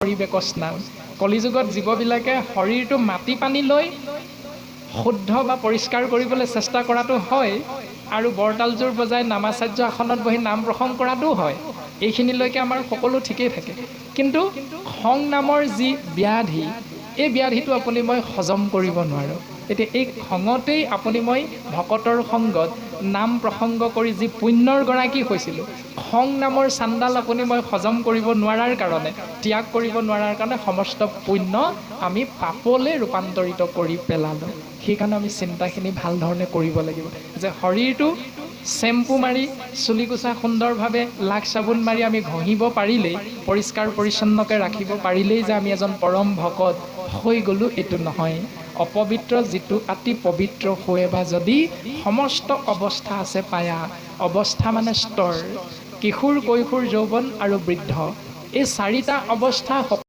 কৰিবেক স্নান। কলিযুগত জীৱবিলাকে শৰীৰটো মাটি পানী লৈ শুদ্ধ বা পৰিষ্কাৰ কৰিবলৈ চেষ্টা কৰাটো হয় আৰু বৰতালযোৰ বজাই নামাচাৰ্য আসনত বহি নাম প্ৰসংগ কৰাটোও হয়। এইখিনিলৈকে আমাৰ সকলো ঠিকেই থাকে। কিন্তু খং নামৰ যি ব্যাধি, এই ব্যাধিটো আপুনি মই হজম কৰিব নোৱাৰোঁ। এতিয়া এই খঙতেই আপুনি মই ভকতৰ সংগত নাম প্ৰসংগ কৰি যি পুণ্যৰ গৰাকী হৈছিলোঁ, খং নামৰ চাণ্ডাল আপুনি মই হজম কৰিব নোৱাৰাৰ কাৰণে, ত্যাগ কৰিব নোৱাৰাৰ কাৰণে সমস্ত পুণ্য আমি পাপলৈ ৰূপান্তৰিত কৰি পেলালোঁ। সেইকাৰণে আমি চিন্তাখিনি ভাল ধৰণে কৰিব লাগিব যে শৰীৰটো চেম্পু মাৰি, চুলিকোচা সুন্দৰভাৱে লাক চাবোন মাৰি আমি ঘঁহিব পাৰিলেই, পৰিষ্কাৰ পৰিচ্ছন্নকৈ ৰাখিব পাৰিলেই যে আমি এজন পৰম ভকত হৈ গ'লোঁ, এইটো নহয়। অপবিত্ৰ যিটো আতি পবিত্ৰ হোৱে বা যদি, সমস্ত অৱস্থা আছে পায়া। অৱস্থা মানে স্তৰ, কিশোৰ, কৈশোৰ, যৌৱন আৰু বৃদ্ধ, এই চাৰিটা অৱস্থা।